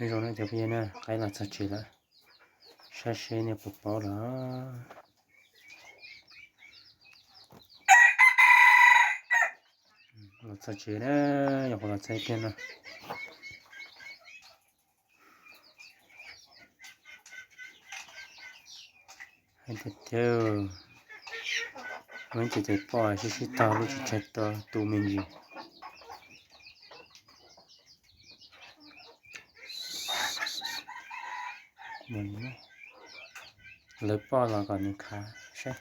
Zoo no cov phooj ywg na, qaib los txog tsev lawm, saib seb nej puas paub lawm. Los txog tsev na, nyuam qhuav los txog ib pliag no. Hais tiag tiag, muab ces ces poj sib sib tog lub tsis tshai to tu me ntsis. Lawv poj los kom nws khav seb.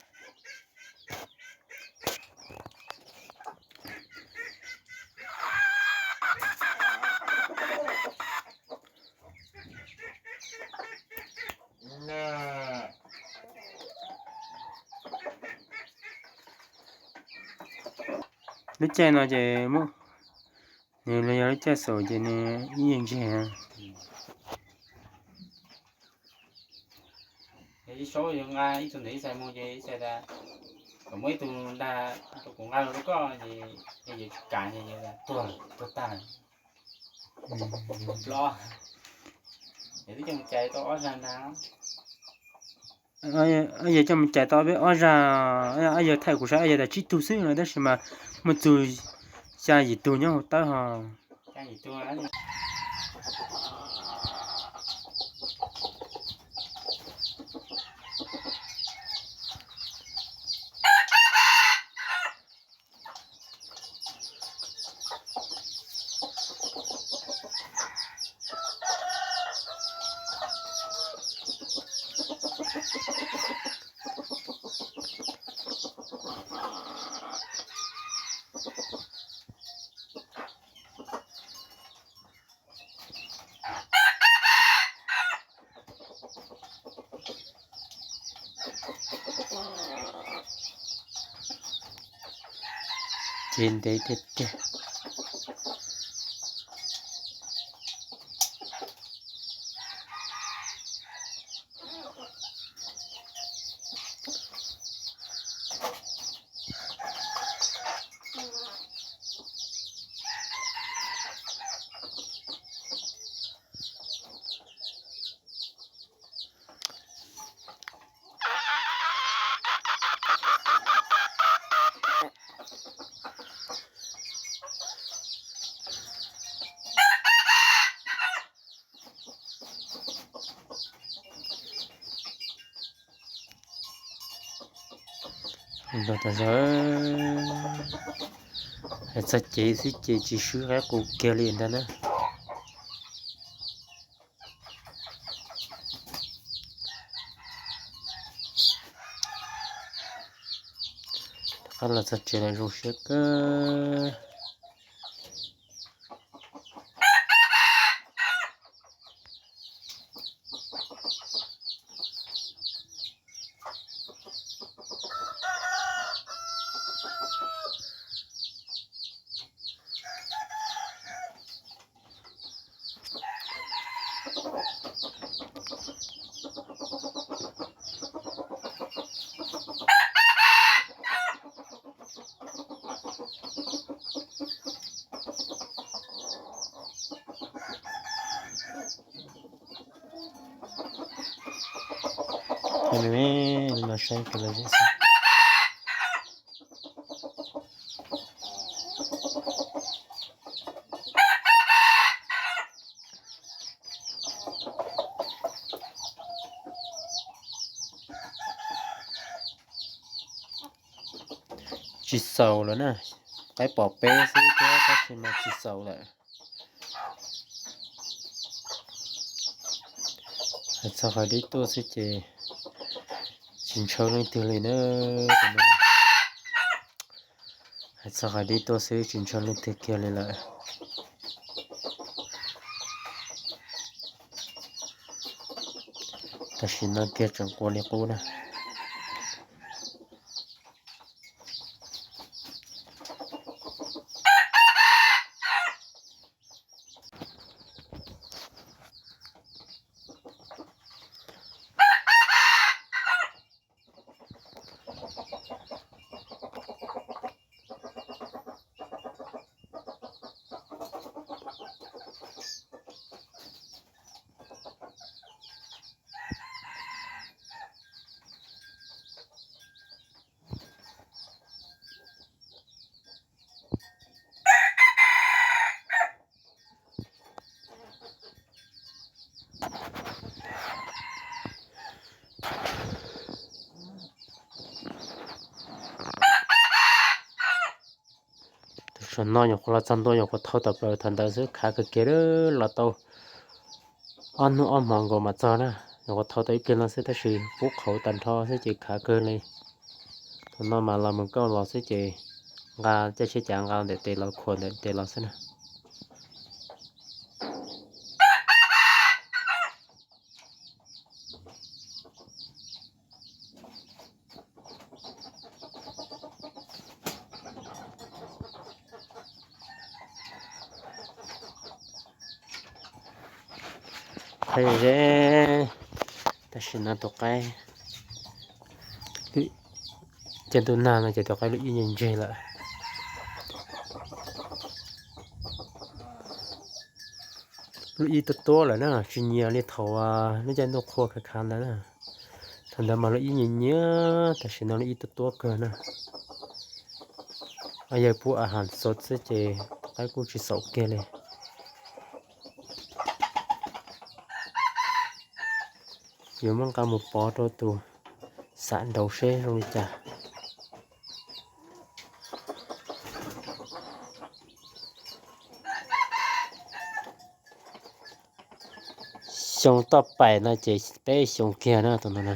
Lub caij no ces muab, nws los yog lub caij xaum ces nws ib yam ntseg. Ib saub yuav nqa ib tug ntawm ib txhais mus ces ib txhais tas, kom muab ib tug ntag rau kuv nqa los rau koj ces yawg tsis kam ces tuag, tuag tag lawm. Plob, yawg twb coj mus cais tau ob zag ntag. Yawg coj mus cais tau peb ob zag, yawg thaij kuv saib yawg tas tsib tug xwb no tab sis mas muaj txug xya yim tug nyob hauv tawb ho. Ces ntev tiag tiag. Los tas zog, hais txog cev xwb ces tsis swb qaib qus kiag li ntag na. Rov qab los txog tsev lawm zoo siab kawg. Li no saib kawg los zem xwb. Tsis xaus lawm na, qaib pom peb xwb thiab tab sis mas tsis xaus lawm. Hais txog qhov dib tuaj xwb ces tsis ntshaw leej twg li na. Hais txog qhov dib tuaj xwb tsis ntshaw leej twg kiag li lawm. Tam sim no kiag tseem qua li qub na. Saum no nyuam qhuav los txog ntua, nyuam qhuav thau tawm plaws thaum ntawd xwb, khav kawg kiag lawm, los tau ob hnub ob hmo nkaus mam txog na. Nyuam qhuav thau tau ib pliag no xwb tab sis pub qhauv tag nrho xwb ces khav kawg li. Thaum no mas los mus kauj los xwb ces nqa caij tsheb cav nqa ntawm tes los khuam ntawm tes los xwb na. Qhov ze, tam sim no tus qaib, caij ntuj nag no ces tus qaib lub ib ntseg ntseg lawm. Lub ib tuab tuab lawm na, tsis nyias li thaum lub caij ntuj qhua khav khav ntawd na. Thaum ntawd mas lub ib nyias nyias, tam sim no lub ib tuab tuab kawg na. Yawg pub a has xo xwb ces tus qaib kuj tsis xaum kiag li. Yuav muab nqa mus pov rau tus xam nraud seb zoo li cas. Xyoo toj pais no ces peb xyoo kiag na tus no na.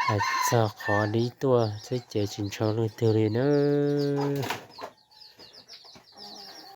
Hais txog qhov dib tuaj xwb ces tsis ntshaw leej twg li nawb.